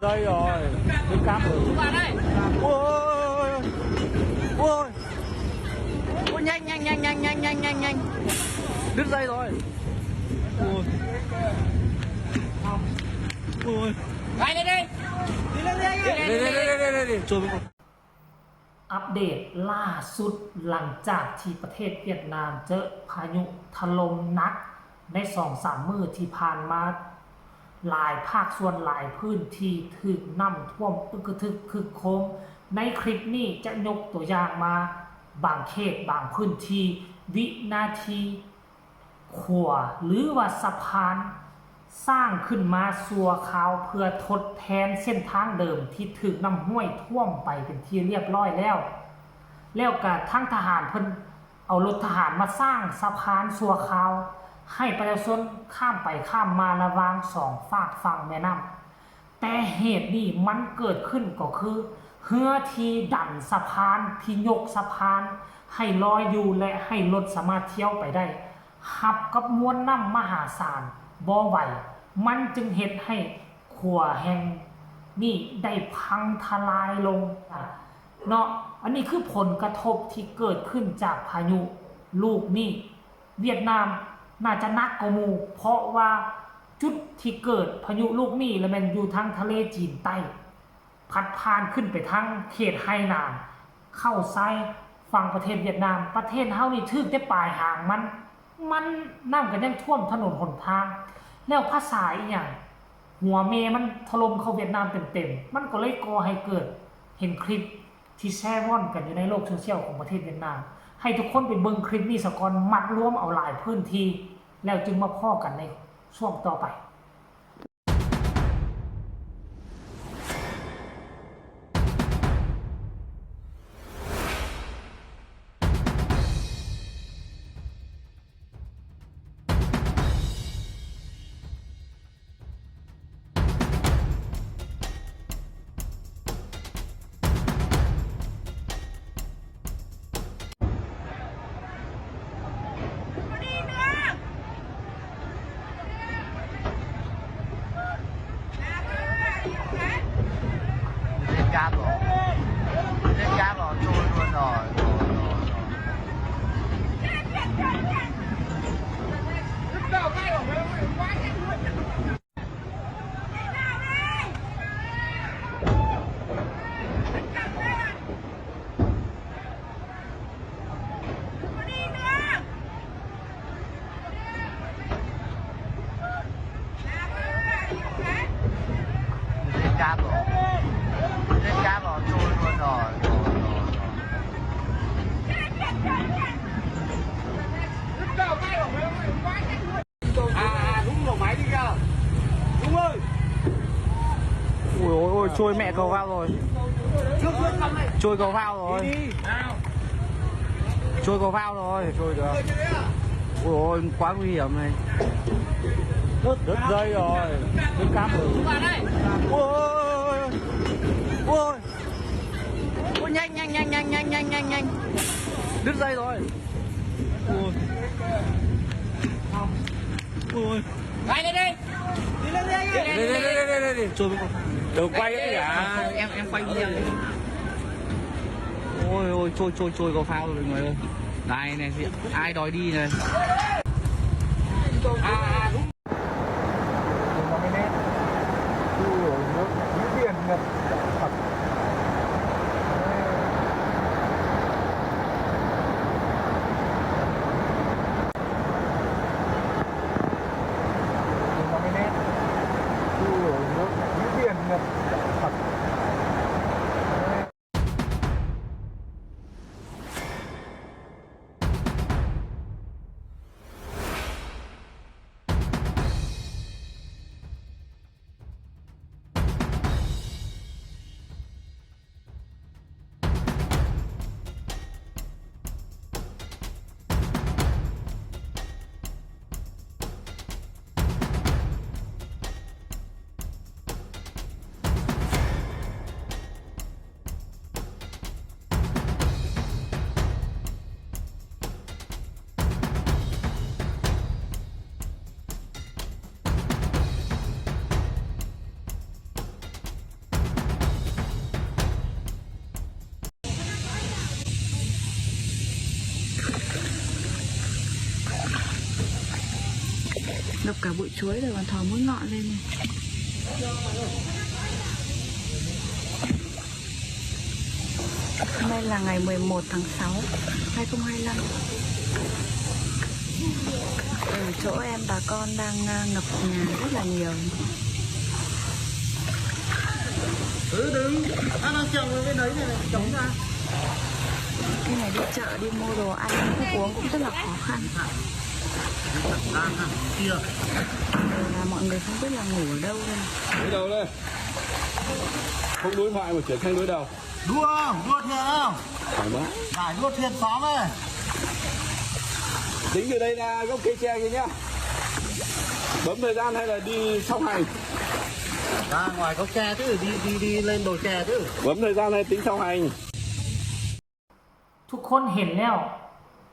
Đây rồi, đứt cáp rồi. Ôi, ôi, ôi. Ôi, nhanh, nhanh, nhanh. Đứt dây rồi. Ôi. Ôi, ôi. Đi, đi, đi, đi, đi, đi, đi, đi. Trôi. ອັບເດດລ່າສຸດ ຫຼັງຈາກທີ່ປະເທດຫວຽດນາມເຈີພາຍຸຖະຫຼົ່ມໜັກໃນສອງສາມມື້ທີ່ຜ່ານມາ, ຫຼາຍພາກສ່ວນ, ຫຼາຍພື້ນທີ່ຖືກນ້ຳຖ້ວມອຶກກະທຶກຄຶກໂຄມ. ໃນຄລິບນີ້ຈະຍົກຕົວຢ່າງມາບາງເຂດ, ບາງພື້ນທີ່, ວິນາທີ ຂົວ ຫຼືວ່າສະພານ ສ້າງຂຶ້ນມາຊົ່ວຄາວເພື່ອທົດແທນເສັ້ນທາງເດີມທີ່ຖືກນ້ຳຫ້ວຍຖ້ວມໄປເປັນທີ່ລຽບຮ້ອຍແລ້ວ. ແລ້ວກະທາງທະຫານເພິ່ນເອົາລົດທະຫານມາສ້າງສະພານຊົ່ວຄາວ ໃຫ້ປະຊາຊົນຂ້າມໄປຂ້າມມາລະຫວ່າງສອງຟາກຝັ່ງແມ່ນ້ຳ. ແຕ່ເຫດນີ້ມັນເກີດຂຶ້ນກໍຄື ເຮືອທີ່ດັນສະພານ, ທີ່ຍົກສະພານໃຫ້ລອຍຢູ່ ແລະ ໃຫ້ລົດສາມາດທ່ຽວໄປໄດ້, ຮັບກັບມວນນ້ຳມະຫາສານບໍ່ໄຫວ, ມັນຈຶ່ງເຮັດໃຫ້ຂົວແຫ່ງນີ້ໄດ້ພັງທະລາຍລົງເນາະ. ອັນນີ້ຄືຜົນກະທົບທີ່ເກີດຂຶ້ນຈາກພາຍຸລູກນີ້. ຫວຽດນາມໜ້າຈະໜັກກວ່າໝູ່ ເພາະວ່າຈຸດທີ່ເກີດພາຍຸລູກນີ້ລະແມ່ນຢູ່ທາງທະເລຈີນໃຕ້ ພັດຜ່ານຂຶ້ນໄປທາງເຂດໄຮ່ນາ ເຂົ້າຊາຍຝັ່ງປະເທດຫວຽດນາມ. ປະເທດເຮົານີ້ຖືກແຕ່ປາຍຫາງມັນ, ມັນ ນ້ຳກໍຍັງຖ້ວມຖະໜົນຫົນທາງ, ແລ້ວພາສາອີ່ຫຍັງ ຫົວແມ່ມັນຖະຫຼົ່ມເຂົ້າຫວຽດນາມເຕັມໆ. ມັນກໍເລີຍກໍ່ໃຫ້ເກີດ ເຫັນຄລິບ ທີ່ແຊວ່ອນກັນຢູ່ໃນໂລກໂຊຊຽວຂອງປະເທດຫວຽດນາມ. ໃຫ້ທຸກຄົນໄປເບິ່ງຄລິບນີ້ສາກ່ອນ, ມັດລວມເອົາຫຼາຍພື້ນທີ່ ແລ້ວຈຶ່ງມາພໍ້ກັນໃນຊ່ວງຕໍ່ໄປ. À, à, đúng rồi, máy đi kìa. Đúng rồi. Ôi, ôi, ôi, trôi mẹ cầu phao rồi. Trước, trước, cắm này. Trôi cầu phao rồi. Đi, đi. Nào. Trôi cầu phao rồi. Trôi được. Trôi chưa đấy à? Ôi, ôi, quá nguy hiểm này. Đứt, đứt dây rồi. Đứt cáp rồi. Ôi, ôi, ôi, ôi. Ôi, nhanh, nhanh, nhanh. Đứt dây rồi. Ôi. Ôi. Quay lên đi. Đi, đi, đi, đi. Đi, đi, đi, đi, đi. Trôi. Đầu quay ấy à? Em, em quay video. Ôi, ôi, trôi, trôi, trôi cầu phao rồi mọi người ơi. Này, này, ai đòi đi này. À, à, đúng. Cả buổi chuối rồi còn thò mũi ngọ lên này. Hôm nay là ngày mười một tháng sáu, hai không hai lăm. Ở chỗ em bà con đang, à, ngập nhà rất là nhiều. Ừ, đừng. Nó đang trồng ở bên đấy này, trồng ra. Cái này đi chợ, đi mua đồ ăn, thức uống cũng rất là khó khăn. Là mọi người không biết là ngủ ở đâu đây. Đối đầu đây. Không đối thoại mà chuyển sang đối đầu. Đua không? Đua thuyền không? Thoải mái. Giải đua thuyền xóm ấy. Tính từ đây ra gốc cây tre kia nhá. Bấm thời gian hay là đi song hành? Ra ngoài gốc tre chứ, đi, đi, đi lên đồi tre chứ. Bấm thời gian hay tính song hành. ທຸກຄົນເຫັນແລ້ວ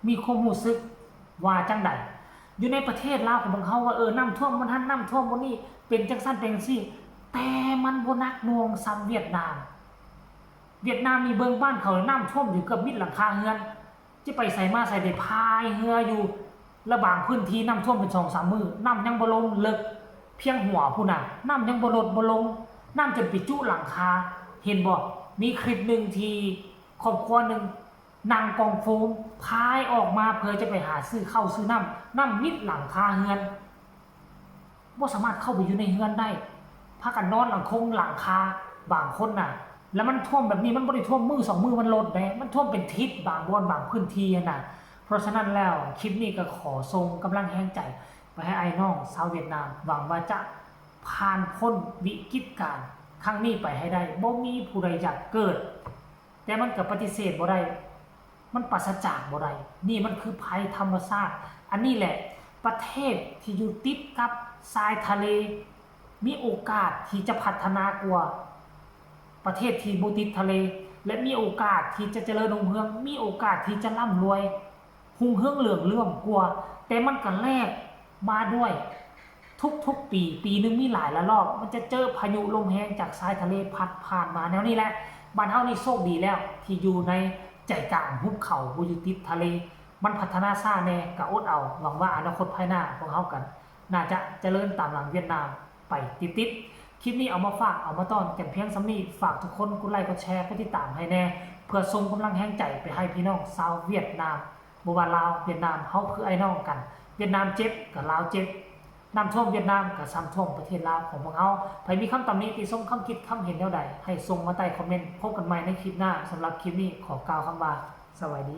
ມີຄວາມຮູ້ສຶກວ່າຈັ່ງໃດ? ຢູ່ໃນປະເທດລາວຂອງພວກເຮົາວ່າ ເອີ ນ້ຳຖ້ວມບ່ອນຫັ້ນ ນ້ຳຖ້ວມບ່ອນນີ້ ເປັນຈັ່ງຊັ້ນເປັນຈັ່ງຊີ້ ແຕ່ມັນບໍ່ໜັກໜ່ວງສ່ຳຫວຽດນາມ. ຫວຽດນາມນີ້ເບິ່ງບ້ານເຂົາ ນ້ຳຖ້ວມຢູ່ເກືອບມິດຫຼັງຄາເຮືອນ ຈະໄປໃສມາໃສໄດ້ພາຍເຮືອຢູ່ ລະບາງພື້ນທີ່ນ້ຳຖ້ວມເປັນສອງສາມມື້ ນ້ຳຍັງບໍ່ລົງເລິກພຽງຫົວພຸ້ນນະ ນ້ຳຍັງບໍ່ລົດບໍ່ລົງ ນ້ຳຈົນໄປຈຸຫຼັງຄາ ເຫັນບໍ່? ມີຄລິບໜຶ່ງທີ່ຄອບຄົວໜຶ່ງນັ່ງກ່ອງໂຟມພາຍອອກມາເພື່ອຈະໄປຫາຊື້ເຂົ້າຊື້ນ້ຳ ນ້ຳມິດຫຼັງຄາເຮືອນ ບໍ່ສາມາດເຂົ້າໄປຢູ່ໃນເຮືອນໄດ້ ພາກັນນອນຫຼັງຄົງຫຼັງຄາ ບາງຄົນນະ ລະມັນຖ້ວມແບບນີ້ ມັນບໍ່ໄດ້ຖ້ວມມື້ສອງມື້ມັນລົດເດ້ ມັນຖ້ວມເປັນທິດ ບາງບ່ອນບາງພື້ນທີ່ຫັ້ນນະ. ເພາະສະນັ້ນແລ້ວ ຄລິບນີ້ກໍຂໍສົ່ງກຳລັງແຮງໃຈໄປໃຫ້ອ້າຍນ້ອງຊາວຫວຽດນາມ ຫວັງວ່າຈະຜ່ານພົ້ນວິກິດການຄັ້ງນີ້ໄປໃຫ້ໄດ້ ບໍ່ມີຜູ້ໃດຢາກເກີດ ແຕ່ມັນກໍປະຕິເສດບໍ່ໄດ້ ມັນປາສະຈາກບໍ່ໄດ້ ນີ້ມັນຄືໄພທຳມະຊາດ. ອັນນີ້ແຫຼະ ປະເທດທີ່ຢູ່ຕິດກັບຊາຍທະເລ ມີໂອກາດທີ່ຈະພັດທະນາກວ່າປະເທດທີ່ບໍ່ຕິດທະເລ ແລະ ມີໂອກາດທີ່ຈະຈະເລີນຮຸ່ງເຮືອງ ມີໂອກາດທີ່ຈະລ່ຳລວຍ ຮຸ່ງເຮືອງເຫຼືອງເຫຼື້ອມກວ່າ ແຕ່ມັນກໍແລກມາດ້ວຍທຸກໆປີ ປີໜຶ່ງມີຫຼາຍລະລອບ ມັນຈະເຈີພາຍຸລົມແຮງຈາກຊາຍທະເລພັດຜ່ານມາແນວນີ້ແຫຼະ. ບ້ານເຮົານີ້ໂຊກດີແລ້ວ ທີ່ຢູ່ໃນໃຈກາງຫຸບເຂົາ ບໍ່ຢູ່ຕິດທະເລ ມັນພັດທະນາຊ້າແດ່ ກະອົດເອົາ ຫວັງວ່າອະນາຄົດພາຍໜ້າພວກເຮົາກໍໜ້າຈະຈະເລີນຕາມຫຼັງຫວຽດນາມໄປຕິດໆ. ຄລິບນີ້ເອົາມາຝາກເອົາມາຕ້ອນກັນພຽງສ່ຳນີ້ ຝາກທຸກຄົນກົດໄລກົດແຊ ກົດຕິດຕາມໃຫ້ແດ່ ເພື່ອສົ່ງກຳລັງແຮງໃຈໄປໃຫ້ພີ່ນ້ອງຊາວຫວຽດນາມ ບໍ່ວ່າລາວຫວຽດນາມ ເຮົາຄືອ້າຍນ້ອງກັນ ຫວຽດນາມເຈັບກໍລາວເຈັບ ນ້ຳຖ້ວມຫວຽດນາມກໍສ່ຳຖ້ວມປະເທດລາວຂອງພວກເຮົາ. ໃຜມີຄຳຕຳໜິຕິຊົມຄຳຄິດຄຳເຫັນແນວໃດ ໃຫ້ສົ່ງມາໃຕ້ຄອມເມັນ. ພົບກັນໃໝ່ໃນຄລິບໜ້າ ສຳລັບຄລິບນີ້ຂໍກ່າວຄຳວ່າ ສະບາຍດີ.